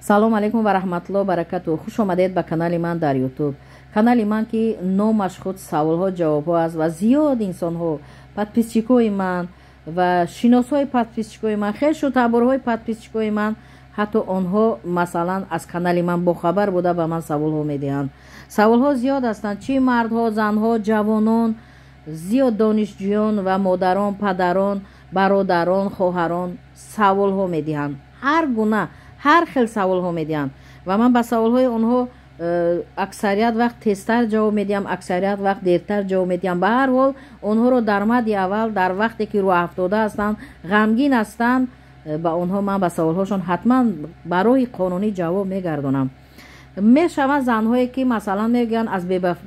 Салом алейкум ва раҳматуллоҳ баракату. Хуш омадед ба канали ман дар Ютуб. Канали ман, ки номаш худ саволҳо ҷавобҳо аст, ва зиёд инсонҳо, подписчикои ман ва шиносҳои подписчикои ман, хешу таборҳои подписчикои ман, ҳатто онҳо, масалан, аз канали ман бохабар буда, ба ман саволҳо медиҳанд. Саволҳо зиёд ҳастанд: чӣ мардҳо, занҳо, ҷавонон, зиёд донишҷӯён ва модарон, падарон, бародарон, хоҳарон саволҳо медиҳанд. Ҳар гуна, ҳар хел саволҳо медиҳанд ва ман ба саволҳои онҳо аксарият вақт тезтар ҷавоб медиҳам, аксарият вақт дертар ҷавоб медиҳам. Ба ҳар ҳол, онҳоро дар мадди аввал, дар вақте ки рӯҳафтода ҳастанд, ғамгин ҳастанд, ба онҳо ман ба саволҳошон ҳатман ба роҳи қонунӣ ҷавоб мегардонам. Мешаванд занҳое, ки, масалан, мегӯянд аз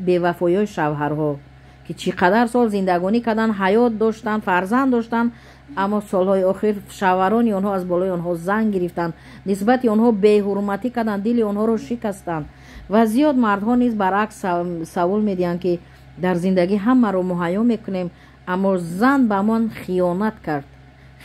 бевафоиҳои шавҳарҳо, ки чӣ қадар сол зиндагонӣ карданд, ҳаёт доштанд, фарзанд доштанд, аммо солҳои охир шавҳарони онҳо аз болои онҳо зан гирифтанд, нисбати онҳо беҳурматӣ карданд, дили онҳоро шикастанд. Ва зиёд мардҳо низ баръакс савол медиҳанд, ки дар зиндагӣ ҳамаро муҳайё мекунем, аммо зан ба ман хиёнат кард.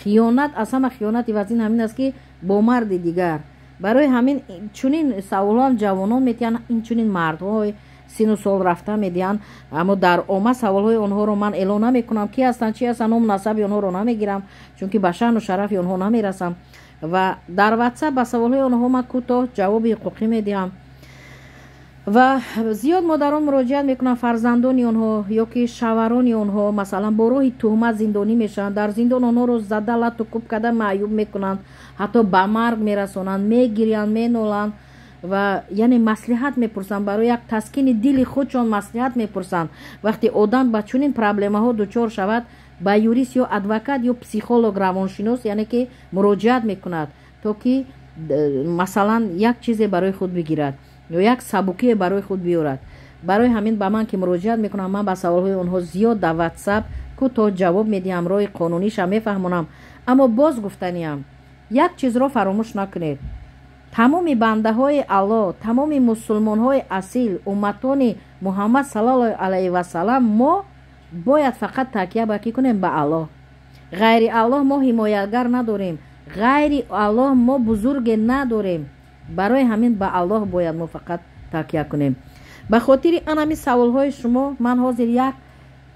Хиёнат, аз ҳама хиёнати вазин ҳамин аст, ки бо марди дигар. Барои ҳамин чунин саволҳоам ҷавонон медиҳанд, инчунин мардҳои сину сол рафта медиҳанд. Аммо дар омма саволҳои онҳоро ман эълон намекунам, ки ҳастанд, чи ҳастанд, ному насаби онҳоро намегирам, чунки ба шаъну шарафи онҳо намерасам. Ва дар Ватсап ба саволҳои онҳо ман кӯтоҳ ҷавоби ҳуқуқӣ медиҳам. Ва зиёд модарон муроҷиат мекунанд, фарзандони онҳо ё ки шавҳарони онҳо, масалан, бо роҳи туҳмат зиндонӣ мешаванд. Дар зиндон онҳоро зада, лату кӯб карда, маъюб мекунанд, ҳатто ба марг мерасонанд. Мегирянд, меноланд ва яъне маслиҳат мепурсанд, барои як таскини дили худшон маслиҳат мепурсанд. Вақте одам ба чунин проблемаҳо дучор шавад, ба юрист ё адвокат ё психолог, равоншинос, яъне ки муроҷиат мекунад, то ки, масалан, як чизе барои худ бигирад ё як сабукие барои худ биёрад. Барои ҳамин ба ман ки муроҷиат мекунам, ман ба саволҳои онҳо зиёд дар Ватсап кӯтоҳ ҷавоб медиҳам, роҳи қонуниша мефаҳмонам. Аммо боз гуфтаниам, як чизро фаромӯш накунед: тамоми бандаҳои Аллоҳ, тамоми мусулмонҳои асил, умматони Муҳаммад саллаллоҳу алайҳи васалам, мо бояд фақат такя ба кӣ кунем? Ба Аллоҳ. Ғайри Аллоҳ мо ҳимоятгар надорем, ғайри Аллоҳ мо бузурге надорем. Барои ҳамин ба Аллоҳ бояд мо фақат такя кунем. Ба хотири анами саволҳои шумо ман ҳозир як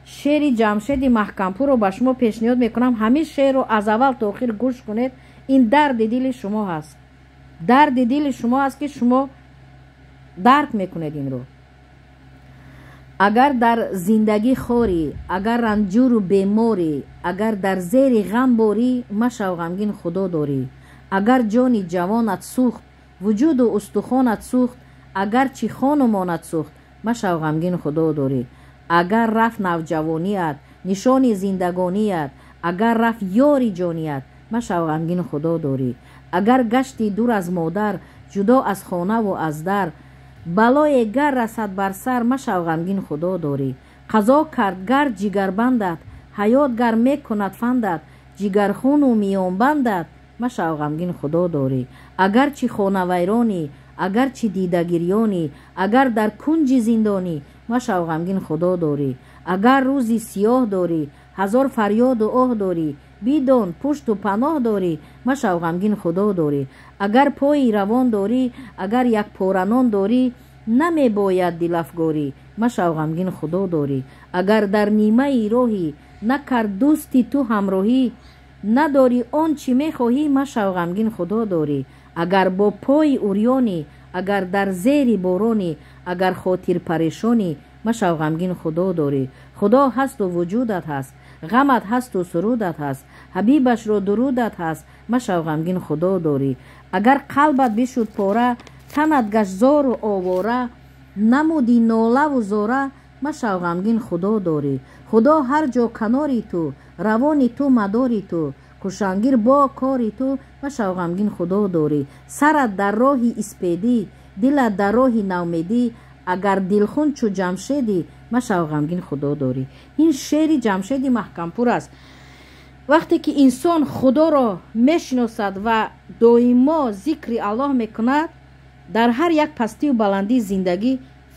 шеъри Ҷамшеди Маҳкампурро ба шумо пешниҳод мекунам. Ҳамин шеърро аз аввал то охир гӯш кунед. Ин дарди дили шумо ҳаст, дарди дили шумо аст, ки шумо дарк мекунед инро. Агар дар зиндагӣ хорӣ, агар ранҷуру беморӣ, агар дар зери ғам борӣ, машав ғамгин, Худо дорӣ. Агар ҷони ҷавонат сӯхт, вуҷуду устухонат сӯхт, агарчи хонумонат сӯхт, машав ғамгин, Худо дорӣ. Агар рафт навҷавоният, нишони зиндагоният, агар рафт ёри ҷоният, машав ғамгин, Худо дорӣ. Агар гашти дур аз модар, ҷудо аз хонаву аз дар, балое гар расад бар сар, машав ғамгин, Худо дорӣ. Қазо кард гар ҷигарбандат, ҳаёт гар мекунад фандат, ҷигархуну миёнбандат, машав ғамгин, Худо дорӣ. Агарчи хонавайронӣ, агарчи дидагирёнӣ, агар дар кунҷи зиндонӣ, машав ғамгин, Худо дорӣ. Агар рӯзи сиёҳ дорӣ, ҳазор фарёду оҳ дорӣ, бидон, пушту паноҳ дорӣ, машав ғамгин, Худо дорӣ. Агар пои равон дорӣ, агар як поранон дорӣ, намебояд дилафгорӣ, машав ғамгин, Худо дорӣ. Агар дар нимаи роҳӣ, накард дӯсти ту ҳамроҳӣ, надорӣ он чӣ мехоҳӣ, машав ғамгин, Худо дорӣ. Агар бо пои урёнӣ, агар дар зери боронӣ, агар хотирпарешонӣ, машав ғамгин, Худо дорӣ. Худо ҳасту вуҷудат ҳаст, ғамат ҳасту сурудат ҳаст, ҳабибашро дурудат ҳаст, машав ғамгин, Худо дорӣ. Агар қалбат бишуд пора, танат гашт зору овора, намуди нолаву зора, машав ғамгин, Худо дорӣ. Худо ҳар ҷо канори ту, равони ту, мадори ту, кушангир бо кори ту, машав ғамгин, Худо дорӣ. Сарат дар роҳи испедӣ, дилат дар роҳи навмедӣ, агар дилхун чу Ҷамшедӣ, машав ғамгин, Худо дорӣ. Ин шеъри Ҷамшеди Маҳкампур аст. Вақте ки инсон Худоро мешиносад ва доимо зикри Аллоҳ мекунад, дар ҳар як пастию баландии зиндагӣ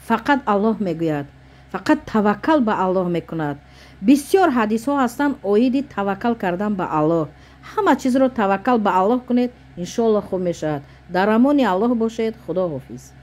фақат Аллоҳ мегӯяд, фақат таваккал ба Аллоҳ мекунад. Бисёр ҳадисҳо ҳастанд оиди таваккал кардан ба Аллоҳ. Ҳама чизро таваккал ба Аллоҳ кунед, иншоаллоҳ, хуб мешавад. Дар амони Аллоҳ бошед. Худо ҳофиз.